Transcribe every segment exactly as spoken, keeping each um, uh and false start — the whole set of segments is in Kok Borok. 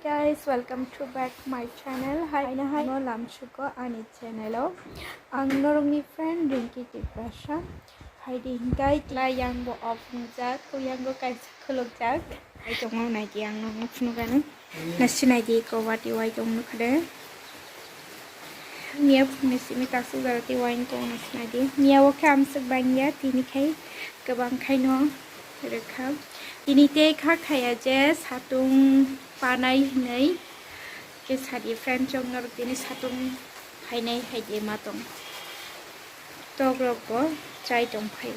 Guys, welcome to back my channel. Hai na hai no lamsuko ani channel o. Ang norokni friend Rinki Tiprasa. Hai di hintai tla yang bo off nujak, ko yang bo kaisa khuluk jak. Hai tongo nai di ang norokno phunukano. Na sinai di ko wati wai tong nukha de. Miya phungni simi kasu jara tei wine kong no sinai di. Miya o khe amswk bangya, tini khai kwbang khai no rwkha. Tini tei kha khaya je satung panai hinwi khe sadi friend chong norok tini satung phainai hai de ma tong. Tok rok bo chai tong phaio.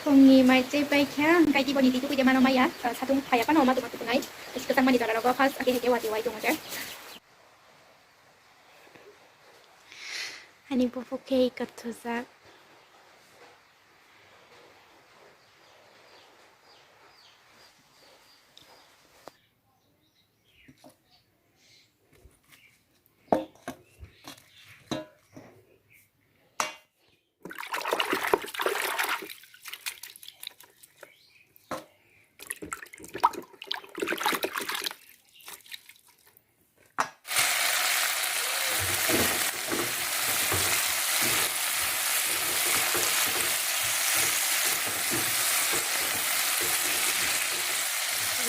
Phungni mai tei paikha, kaiti boni twi tukui de mano maya, satung phaya phano ma tuma tukunai. Kwchangmani jora rogo first ake heke wati wai tongo je. Ani buphuk khe kwthwjak.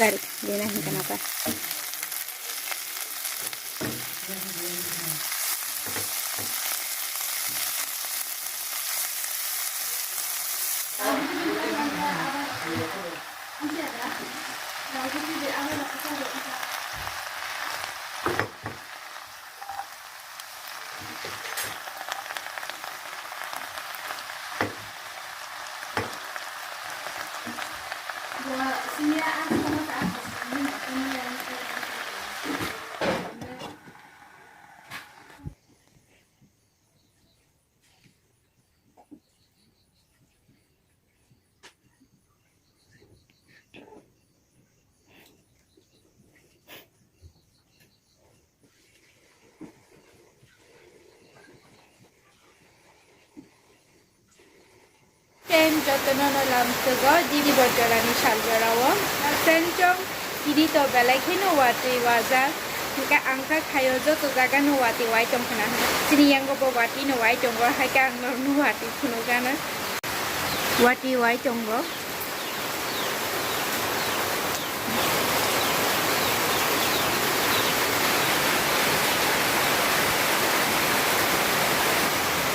Gari, dina hinta napa. Friend jotono no lamsogo, dibi bo jorani sal jorao. Friend chong, tini to belai kheno watwi wajak. Hingke ang kha khaio joto jaga no watwi wai tong khna hwnwi. Chini yango bo watwi no wai tongo, haikhe ang norok no watwi phunukgana. Watwi wai tongo.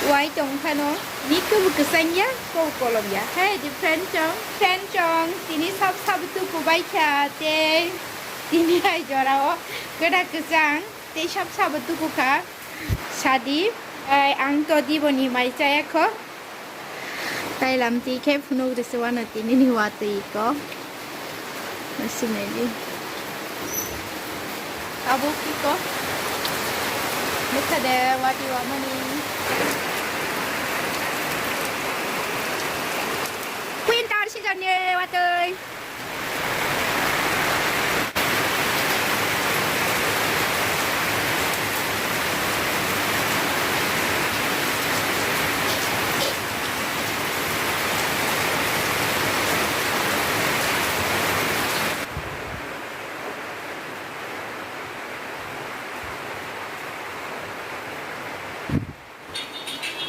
Wai tong phano, ni kebo kwchang ya, kebo kolom ya. Hey, di friend chong, friend chong, tini sab sab tuku bai kha, tei tini hai jora o kwda kwchang, tei sab sab tuku kha. Sadi, ai, ang to diboni mai chaya kho. Tai lamti khe phunuk risi wano tini ni watwi ko. Sinai di. Abo ki ko? Nukha de watwi wamani. Winter season ni watwi.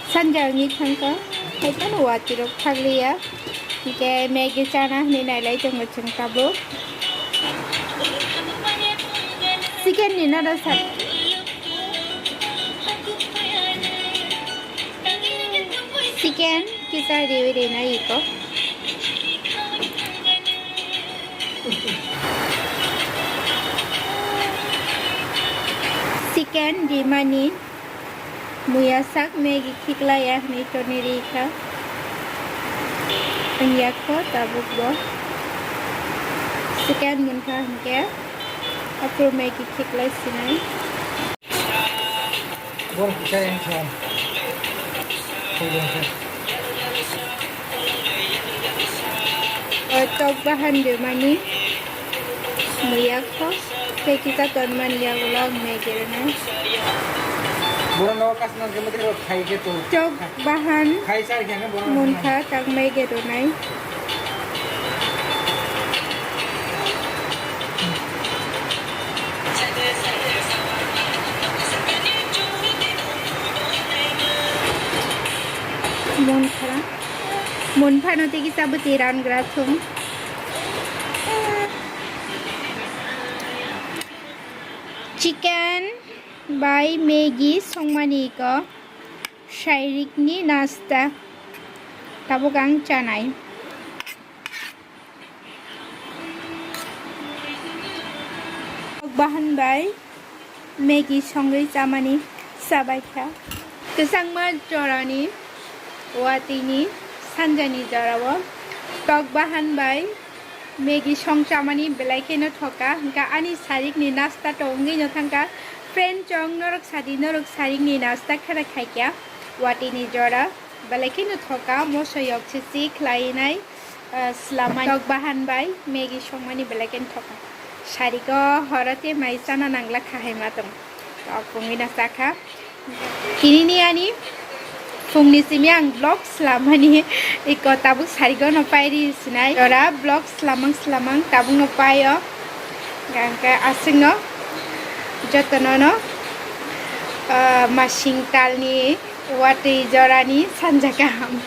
Sanja wngwi thangkha, hai phano watwi rok thakliya, hinkhe Maggie chana hinwi nailai tongo chwng tabuk. Chicken ni nada sa, chicken kisa riwi rinai iko. Chicken rimani. Muya sak Maggie khiklaiya hinwi toni ri kha. Wngya kho tabuk bo. Second munkha hinkhe aphuru Maggie khiklai sinai. Borok kisa yang kha. Koi bangsa. O tok bahan de mani muya kho tei kisa ton mani ya ulo Maggie rwnai. Borok no kasna khe mati rok khai khe to. Tok bahan khai char khe ne borok munkha tak Maggie rwnai. Mon phara. Mon phano tei kisa bwtwi ran gra thung. Chicken bai Maggi songmani ko. Sairikni nasta. Tabuk ang chanai. Bahan bai Maggi songwi chamani sabaikha. Kwchangma jorani watini sanjani jorao tok bahan bai Maggi song chamani belai kheno thoka, hwnkha ani sarikni nasta to wngwi no thangkha. Friend chong norok sadi, norok sarikni nasta khera khaikya watini jora belai kheno thoka, moso yok chichi khlainai, ah, slamani tok bahan bai Maggi songmani belai kheno thoka. Sariko horo te mai chana nangla kha hai ma tong. Tok wngwi no chakha. Tinini ani phungni simi ang vlog slamani iko tabuk sarigwno pairi sinai. Jora vlog slamang slamang tabukno paio. Hingke aswkno jotono no, ah, masing talni watwi jorani sanja kaham.